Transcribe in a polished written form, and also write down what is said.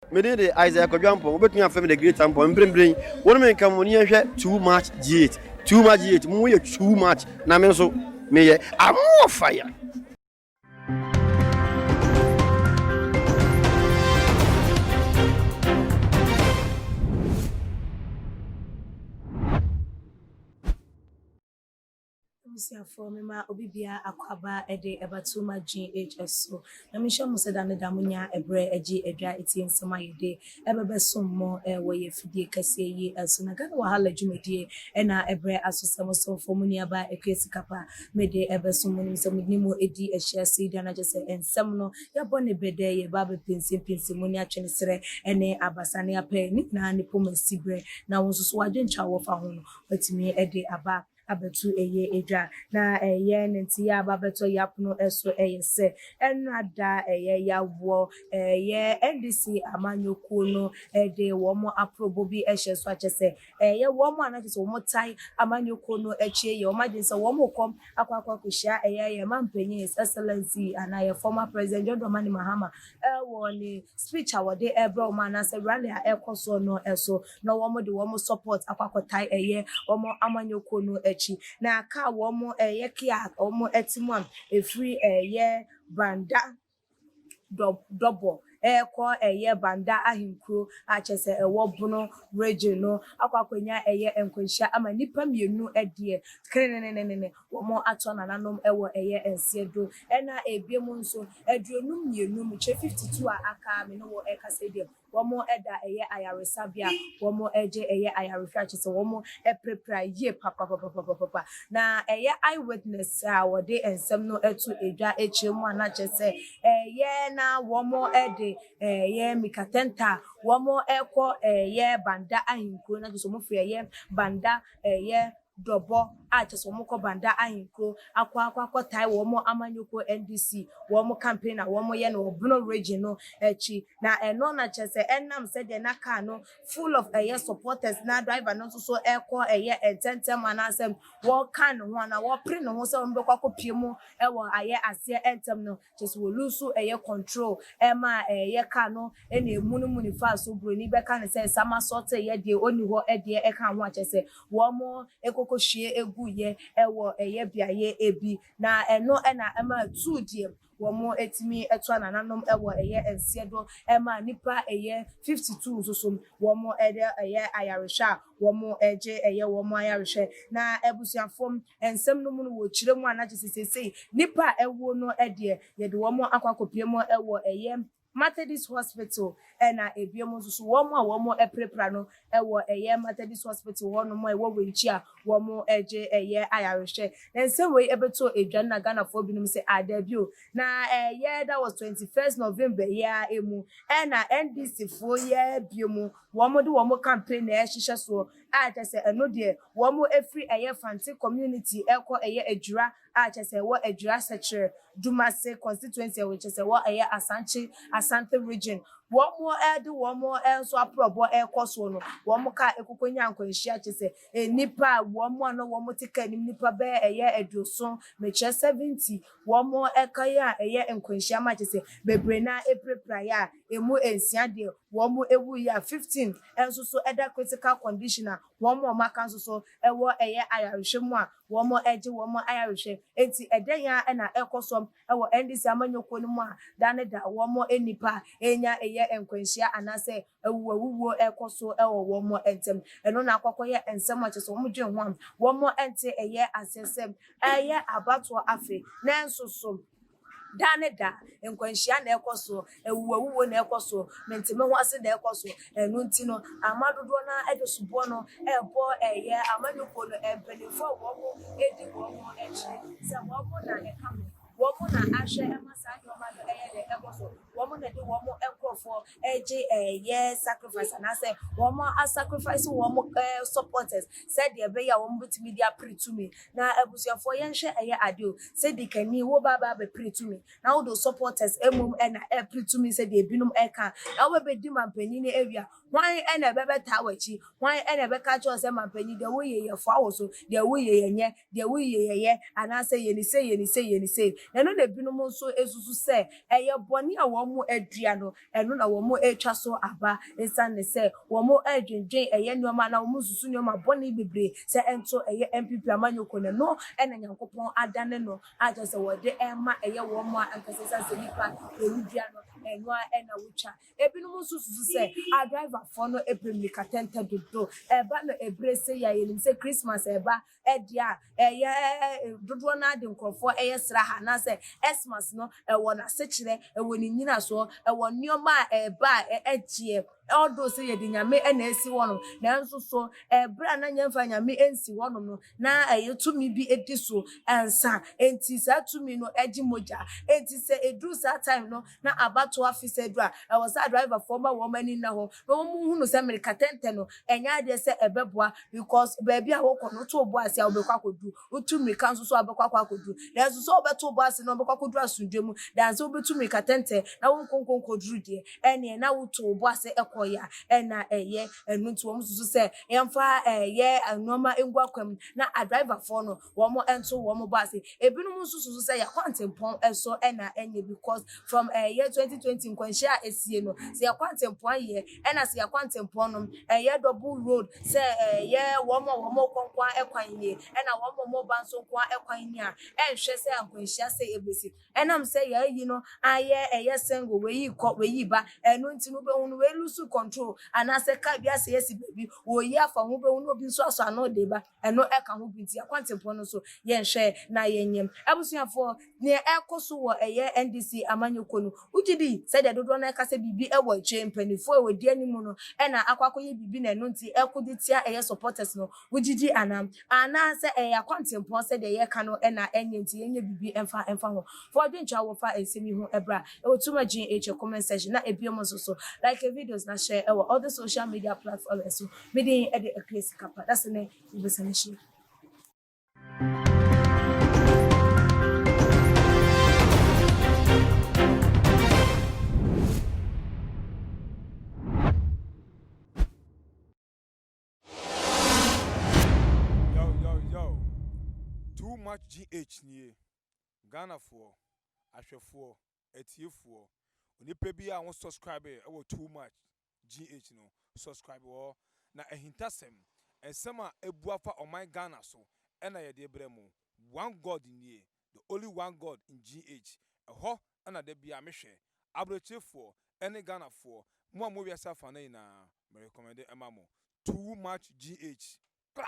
Me din de Isaiah Kwadwo Ampong, wobɛtumi afrɛ me The Great Ampong. Mprempren, wo ne me nka mo ne yɛnhwɛ Too Much G8. Too Much G8, mo yɛ too much, na me nso meyɛ I'm more fire. Abusuafoɔ mema obi biara akwaaba de ɛba Tuma GH so. Na mehyɛ mo sɛ da ne da monya ɛberɛ gye adwa tie nsɛm a yɛde ɛbɛbɛsom mo wɔ yɛ fidie kɛseɛ yi so. Na Ghana Wahala dwumadie ɛna ɛberɛ aso sɛ mo somfoɔ mo nuabaa Akua Sikapa mede ɛbɛsom mo. Nim sɛ mo ne mo ɛdi ahyia sei da no akyɛ sɛ nsɛm no yɛabɔ ne bɛdɛ yɛba abɛpɛnsɛmpɛnsɛ mu ne atwe ne serɛ ɛne abasa ne apɛ ne nyinaa ne poma si berɛ na wo nso so w'adwenkyerɛ a wɔfa ho no watumi de aba abɛto ɛyɛ edwa. Na ɛyɛ ne nti yɛ aba abɛtɔ yɛ apono ɛso ɛyɛ sɛ ɛnora da ɛyɛ yawoɔ ɛyɛ NDC amanyɔkuo no ɛde wɔn aprobɔ bi ɛhyɛ so akyɛ sɛ ɛyɛ wɔn a na kyɛ sɛ wɔn tae amanyɔkuo no akyi yɛ wɔn adwene sɛ wɔn kɔ akɔ akɔ akɔhyia ɛyɛ yɛ mampanyin His Excellency anaa yɛ former President John Dramani Mahama ɛwɔ ne speech a wɔde ɛbrɛ wɔn anaasɛ rally a ɛkɔ soɔ no ɛso na wɔn de wɔn support akɔ akɔtae ɛyɛ wɔn amanyɔkuo no akyi. Na kaa wɔn ɛyɛ kia a wɔn ɛte mu a ɛfiri ɛyɛ Banda Dɔbɔ ɛrekɔ ɛyɛ Banda ahenkuro a kyerɛ sɛ ɛwɔ Bono region no akɔ akɔnya ɛyɛ nkwanhyia ama nnipa mmienu deɛ kenenenene wɔn atɔ nananom ɛwɔ ɛyɛ nseɛ do. Ɛna ebiem nso 52 mekyerɛ 52 a aka me ne wɔ ɛkasa deɛ wɔn da ɛyɛ ayaresabea a wɔn gye ɛyɛ ayarehwɛ a kyerɛ sɛ wɔn apirapira yie papapapapapa. Na ɛyɛ eye witness a wɔde nsɛm no to edwa akyerɛ mu a na kyerɛ sɛ ɛyɛ na wɔn de ɛyɛ mikatɛnta a wɔn rekɔ ɛyɛ Banda ahenkuro na kyerɛ sɛ wɔn firi ɛyɛ Banda ɛyɛ Dɔbɔ a kyerɛ sɛ wɔkɔ Banda ahenkuro akɔ akɔ akɔtae wɔn amanyɔkuo NDC wɔn campaign a wɔyɛ no wɔ Bono region no akyi. Na ɛno na kyerɛ sɛ ɛnam sɛdeɛ na car no full of ɛyɛ supporters na driver no nso so ɛkɔ ɛyɛ ntɛntɛm anaasɛ wɔka ne ho anaa wɔpere ne ho sɛ wɔbɛkɔ akɔpie mu ɛwɔ ayɛ aseɛ ntɛm no kyerɛ sɛ wɔlose ɛyɛ control ɛma ɛyɛ car no ɛna emunimuni fa so buroni bɛka ne sɛ somersault yɛ deɛ ɔni hɔ ɛdeɛ ɛka ho a kyerɛ sɛ wɔn ekokɔhwie eguiɛ ɛwɔ ɛyɛ beaeɛ ebi. Na ɛno ɛna ɛma tuu deɛ wɔn etumi ɛto anananom ɛwɔ ɛyɛ nseɛ do ɛma nipa ɛyɛ 52 nso so wɔn ɛde ɛyɛ ayarehwɛ a wɔn ɛgye ɛyɛ wɔn ayarehwɛ. Na abusuafoɔ nsɛm no mu no wɔ kyerɛ mu a na kyerɛ sɛ seesei nipa a ɛwɔ no ɛdeɛ yɛde wɔn akɔ akɔpie mu ɛwɔ ɛyɛ Methodist Hospital ɛna ebiem nso so wɔn a wɔn apirapira no ɛwɔ ɛyɛ Methodist Hospital hɔnom a ɛwɔ Wenchi a wɔn ɛgye ɛyɛ ayarehwɛ. Na nsɛm wei ɛbɛtɔ edwa no na Ghanafoɔ binom sɛ adabi o na ɛyɛ that was 21st November yi a emu ɛna NDC foɔ yɛ bie mu wɔn de wɔn campaign na ɛhyehyɛ soɔ a kyerɛ sɛ ɛno deɛ wɔn efiri ɛyɛ Fante community ɛkɔ ɛyɛ Adwira a kyerɛ sɛ ɛwɔ Adwira Sɛkyerɛ Dumase constituency ɛwɔ kyerɛ sɛ ɛwɔ ɛyɛ Asankye Asante region wɔn ɛde wɔn nso aprɔbɔ ɛrekɔ soɔ no wɔn kaa ekoko nya nkwanhyia kyerɛ sɛ nnipa a wɔn a na wɔn te kaa anim nipa bɛyɛ ɛyɛ 70 mekyerɛ 70 wɔn ɛka yɛ a ɛyɛ nkwanhyia ma kyerɛ sɛ bebree naa apirapira yɛ a emu nsia deɛ wɔn ewu yɛ a 15 nso so ɛda critical condition a wɔn a wɔn aka nso so ɛwɔ ɛyɛ ayarehwɛ mu a wɔn ɛgye wɔn ayarehwɛ. Eti ɛdɛn a ɛna ɛkɔ so ɛwɔ NDC amanyɔkuo no mu a da ne da wɔn nipa enya ɛyɛ nkwanhyia anaasɛ awuwawuo ɛkɔ so ɛwɔ wɔn ntɛm. Ɛno na akɔkɔyɛ nsɛm a kyerɛ sɛ wɔn dwen ho a wɔn nte ɛyɛ asɛsɛm ɛyɛ abatoɔ afe nanso so da ne da nkwanhyia na ɛkɔ so, awuwawuo na ɛkɔ so, menteme ho ase na ɛkɔ so. Ɛno nti no ama dodoɔ no ɛde soboɔ no ɛbɔ ɛyɛ amanyɔkuo no mpanimfoɔ a wɔn edi wɔn akyi sɛ wɔn na ɛka ho, wɔn na ahwɛ ɛma saa nneɛma no ɛyɛ dɛ ɛkɔ so, wɔn na de wɔn nkurɔfoɔ ɛgye ɛyɛ sacrifice anaasɛ wɔn asacrifice wɔn supporters sɛdeɛ ɛbɛyɛ a wɔn bɛtumi de apere tumi. Na abusuafoɔ yɛnhwɛ ɛyɛ adeɛ o sɛ dikani wo ba ba abɛpere tumi na wode supporters emom ɛna ɛpere tumi sɛdeɛ ebinom ɛka na wobɛbɛdi mampanyin no awia hwan ɛna ɛbɛbɛtaa w'akyi? Hwan ɛna ɛbɛka kyerɛ sɛ mampanyin deɛ woyɛ yɛ foa wo so, deɛ woyɛ yɛ nyɛ, deɛ woyɛ yɛ yɛ anaasɛ yɛ ne se yɛ ne se yɛ ne se? Na ɛno na ebinom nso esusu sɛ ɛyɛ bɔne a wɔn adua no. ɛno na wɔn retwa so aba esiane sɛ wɔn redwendwen ɛyɛ nneɛma na wɔn susu nneɛma bɔne bebree sɛ ɛnto ɛyɛ NPP amanyɔkuo no, ɛno ɛna Nyankopɔn adane no a kyerɛ sɛ wɔde ɛrema ɛyɛ wɔn a ankasa esiane sɛ nipa ɛwudua no ɛno a ɛna wotwa. Ebinom nso susu sɛ adriverfoɔ no pɛ mmirika tɛntɛ dodo. Ɛba no ebere sɛ yɛ a yɛnim sɛ Christmas ɛba ɛdeɛ a ɛyɛ dodoɔ no ara de nkurɔfoɔ ɛyɛ sraha anaasɛ Xmas no ɛwɔ n'asekyerɛ, ɛwɔ ne nyinasoɔ, ɛwɔ nneɛma a ɛba a ɛgyeɛ. Although sɛ yɛde Nyame na esi hɔnom, nanso so ɛberɛ a na yɛmfa Nyame nsi hɔnom no, na ɛyɛ tumi bi di so ansa. Enti saa tumi no gye mogya. Enti sɛ ɛduru saa time no na abatoɔ afe sɛ aduru a, ɛwɔ sɛ adriverfoɔ ma wɔn ani nna hɔ na wɔn hunu sɛ mmirikatɛntɛ no ɛnyɛ adeɛ sɛ ɛbɛboa because baabi a wokɔ no woto wo bo ase a wobɛkɔ akɔduru, wotu mmirika nso so a wobɛkɔ akɔ akɔduru. Nanso sɛ wobɛto wo bo ase na wobɛkɔ akɔduru asomdwoeɛ mu dan sɛ wobɛtu mmirikatɛntɛ na wonkɔ nkɔ nkɔduru deɛ, ɛneɛ na woto wo bo ase kɔeɛ a ɛna ɛyɛ. Ɛno nti wɔn susu sɛ yɛmfa ɛyɛ nneɛma ngu akwan mu na adriverfoɔ no wɔn nto wɔn bo ase. Ebinom nso susu sɛ yɛakɔ antempɔn so na ɛnyɛ because from ɛyɛ 2020 nkwanhyia a esie no, sɛ yɛakɔ antempɔn yɛ ɛna sɛ yɛakɔ antempɔn no ɛyɛ double road sɛ ɛyɛ wɔn a wɔn kɔ nko ara kwan nie ɛna wɔn a wɔn ba nso nko ara kwan nie a, ɛnhwɛ sɛ nkwanhyia sɛ ebesi. Ɛnam sɛ yɛayi no ayɛ ɛyɛ single, wei kɔ wei ba, ɛno nti no wobɛhu no wei lose control anaasɛ car bi asɛe asi baabi, wɔyi afa ho, wobɛhu no obi nso asɔ ano de ba, ɛno ɛka ho bi nti akwantempɔn no so yɛnhwɛ na yɛnyɛ. Abusuafoɔ, nea ɛkɔ so wɔ ɛyɛ NDC amanyɔkuo no, wogye di sɛdeɛ dodoɔ no ɛka sɛ biribi ɛwɔ akyire, mpanimfoɔ a wɔdi anim no ɛna akɔ akɔyɛ biribi na ɛno nti ɛko de tia ɛyɛ supporters no, wogye di anaa? Anaasɛ ɛyɛ akwantempɔn sɛdeɛ yɛka no ɛna ɛnyɛ nti yɛnyɛ biribi ɛmfa ɛmfa ho? Fa w'adwenkyerɛ a wɔfa nsɛm yi ho ɛbra ɛwɔ Tuma GH comment section na ebiom nso so like videos na share ɛwɔ all the social media platforms so. Medin ɛde Akua Sikapa that's ne yɛbɛsan ahyia. Yo yo yo, Too Much GH nie, Ghanafoɔ, ahwɛfoɔ, atiefoɔ, onipa biara a wo subscribe wɔ Too Much GH no, subscribe wɔ hɔ, na ahintasɛm, nsɛm a abu afa ɔman Ghana so na yɛde brɛ mo. One God nie, the only one God in GH, ɛhɔ na da biara mehwɛ. Abrokyerefoɔ ne Ghanafoɔ, mo a mowɔ wiase afanan nyinaa, me recommend ma mo. Too Much GH, kra!